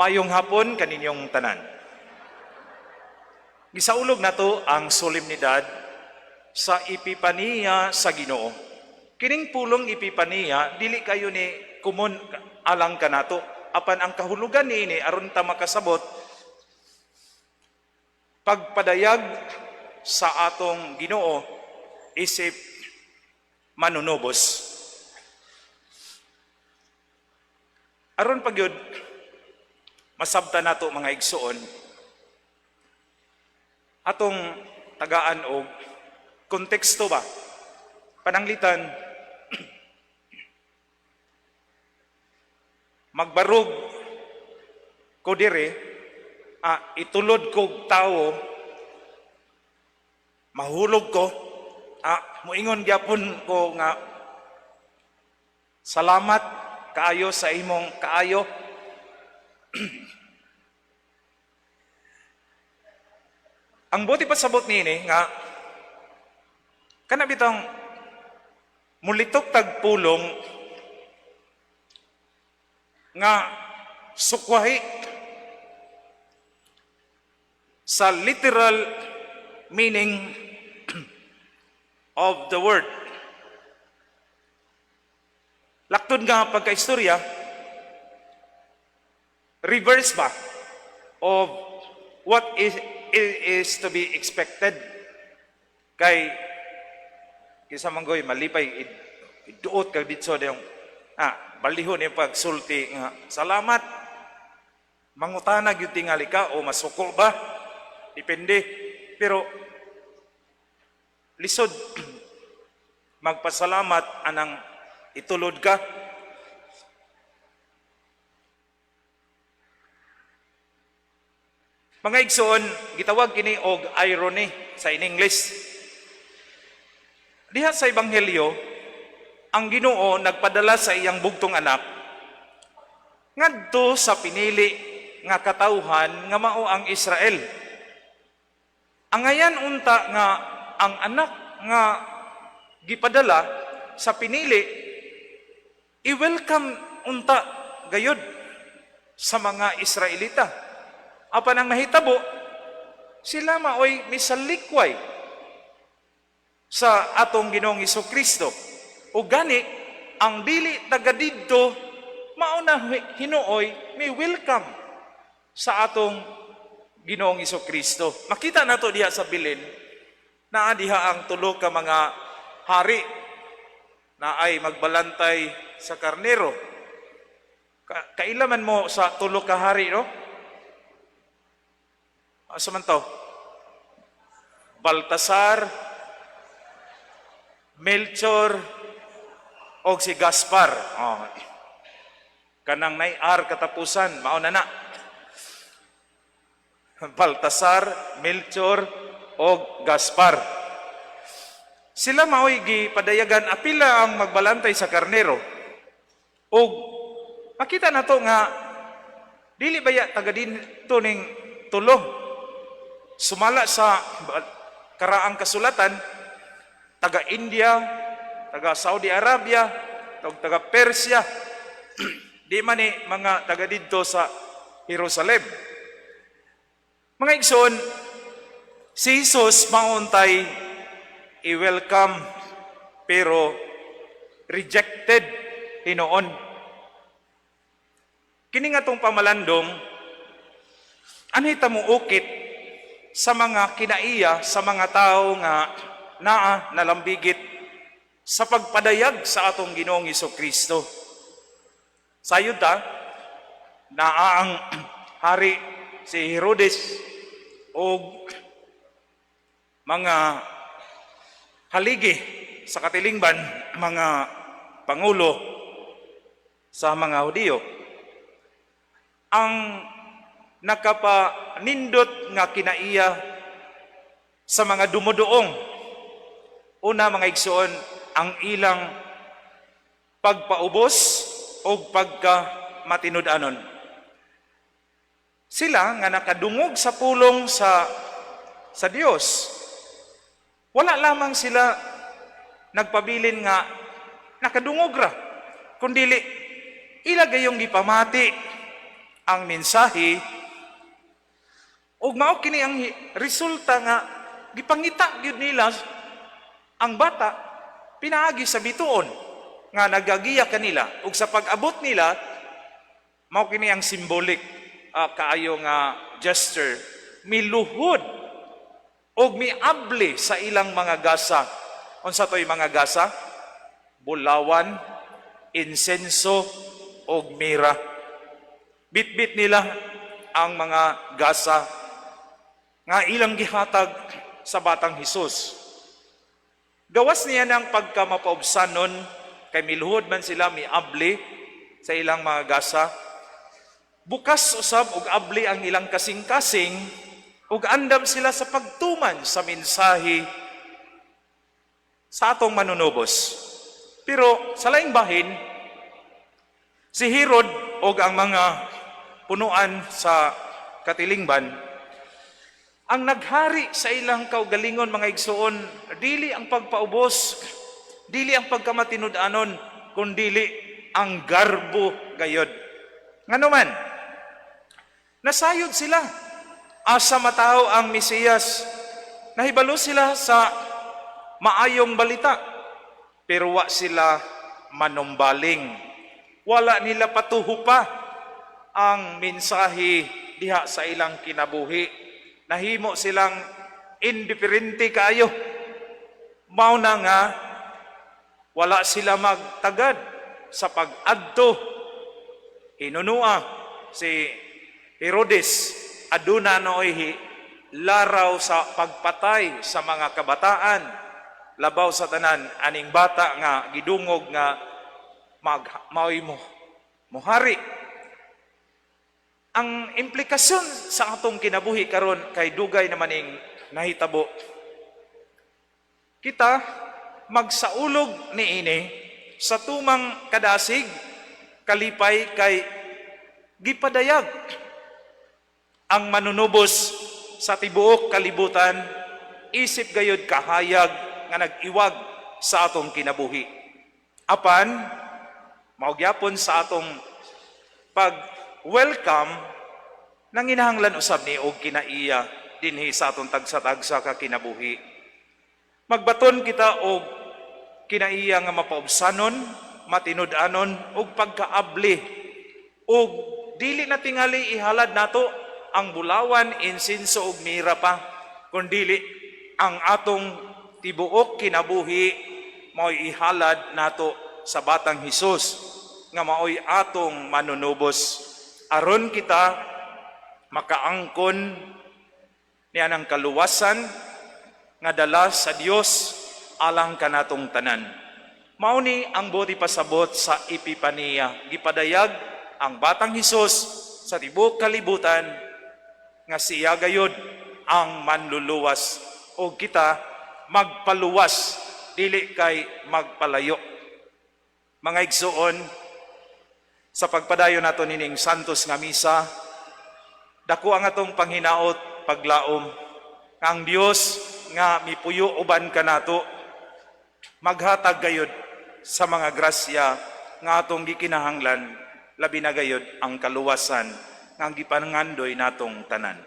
Mayong hapon kaninyong tanan. Gisaulog nato ang solemnidad sa Epipaniya sa Ginoo. Kining pulong Epipaniya dili kayo ni kumon alang kanato, apan ang kahulugan niini, aron ta makasabot, pagpadayag sa atong Ginoo isip manunubos. Aron pagyud masabta nato, mga igsuon, atong tagaan og konteksto ba. Pananglitan magbarog ko dire, itulod kog tawo, mahulog ko, muingon gyapon ko nga salamat kaayo sa imong kaayo. Ang buti pasabot niini nga kana bitong mulitok tag pulong nga sukwahi sa literal meaning of the word. Laktod nga pagkaistorya, reverse ba of what is to be expected, kay kisa manggoy malipay iduot kag ditso yung balihon yung pagsulti nga salamat, mangutana gyud tingali ka o masuko ba, depende, pero lisod magpasalamat anang itulod ka. Mga igsoon, gitawag kini og irony sa in English. Diha sa Ebanghelyo, ang Ginoo nagpadala sa iyang bugtong anak ngadto sa pinili nga katawhan nga mao ang Israel. Angayan unta nga ang anak nga gipadala sa pinili, i-welcome unta gayud sa mga Israelita. Apan ang nahitabo, sila maoy misalikway sa atong Ginoong Kristo. O gani, ang dili taga didto mao na hinuoy may welcome sa atong Ginoong Kristo. Makita nato diha sa bilin, naa diha ang tulo ka mga hari na ay magbalantay sa karnero. Kailaman mo sa tulo ka hari, no? Asa man to? Baltasar, Melchor, og si Gaspar. Oh. Kanang nay R katapusan, mao na na. Baltasar, Melchor, og Gaspar. Sila maoy gipadayagan apila ang magbalantay sa karnero. Og makita nato nga dili baya taga dinto ning tulo. Sumala sa karaang kasulatan, taga India, taga Saudi Arabia, taga Persia, di man ni mga taga didto sa Jerusalem. Mga igsoon, si Jesus mauntay i-welcome pero rejected hinuon. Kini nga tong pamalandong, anhi ta mo ukit sa mga kinaiya sa mga tao nga naa nalambigit sa pagpadayag sa atong Ginoong Kristo. Sayod ta, naa ang hari si Herodes og mga haligi sa katilingban, mga pangulo sa mga Hudiyo. Ang nakapanindot nga kinaiya sa mga dumuduong, una, mga igsoon, ang ilang pagpaubos o pagka matinud-anon. Sila nga nakadungog sa pulong sa Dios, wala lamang sila nagpabilin nga nakadungog ra, kundili ila gayong gipamati ang mensahe ug mao kini ang resulta nga gipangita gyud nila ang bata pinaagi sa bituon nga nagagiya kanila. Ug sa pag-abot nila, mao kini ang symbolic kaayo nga gesture, miluhod og miabli sa ilang mga gasa. Unsa toy mga gasa? Bulawan, insenso og mira. Bitbit nila ang mga gasa nga ilang gihatag sa batang Hesus. Gawas niya ng pagkamapaubsanon kay miluhod man sila, miabli sa ilang mga gasa. Bukas usab og abli ang ilang kasing-kasing ug andam sila sa pagtuman sa mensahe sa atong Manunubos. Pero sa laing bahin, si Herod og ang mga punuan sa katilingban, ang naghari sa ilang kaugalingon, mga igsuon, dili ang pagpaubos, dili ang pagkamatinud-anon, kundili ang garbo gayod. Ngano man, nasayod sila. Asa matawo ang Mesiyas? Nahibalo sila sa maayong balita, pero wa sila manumbaling. Wala nila patuho pa ang mensahe diha sa ilang kinabuhi. Nahimo silang indiferente kaayo. Mao na nga wala sila magtagad sa pag-adto. Hinunua si Herodes aduna nooy laraw sa pagpatay sa mga kabataan, labaw sa tanan aning bata nga gidungog nga mag maoy mo muhari. Ang implikasyon sa atong kinabuhi karon, kay dugay naman ning nahitabo, kita magsaulog niini sa tumang kadasig, kalipay kay gipadayag ang Manunubos sa tibuok kalibutan, isip gayod kahayag nga nag-iwag sa atong kinabuhi. Apan mao gyapon sa atong pag welcome, nanginahanglan usab ni og kinaiya dinhi sa atong tagsa-tagsa ka kinabuhi. Magbaton kita og kinaiya nga mapaubsanon, matinud-anon ug pagkaabli, ug dili na tingali ihalad nato ang bulawan, insinso ug mira pa, kundili ang atong tibuok kinabuhi mao'y ihalad nato sa batang Hesus nga mao'y atong Manunubos, aron kita makaangkon niya ng kaluwasan nga dala sa Dios alang kanatong tanan. Mao ni ang buot ipasabot sa Epipaniya. Gipadayag ang batang Hesus sa tibuok kalibutan nga siya gayod ang manluluwas o kita magpaluwas, dili kay magpalayo. Mga igsuon, sa pagpadayon nato nining santos nga misa, dako ang atong panghinaot, paglaom nga ang Dios nga mipuyo uban kanato maghatag gayod sa mga grasya nga atong gikinahanglan, labi na gayod ang kaluwasan nga gipangandoy natong tanan.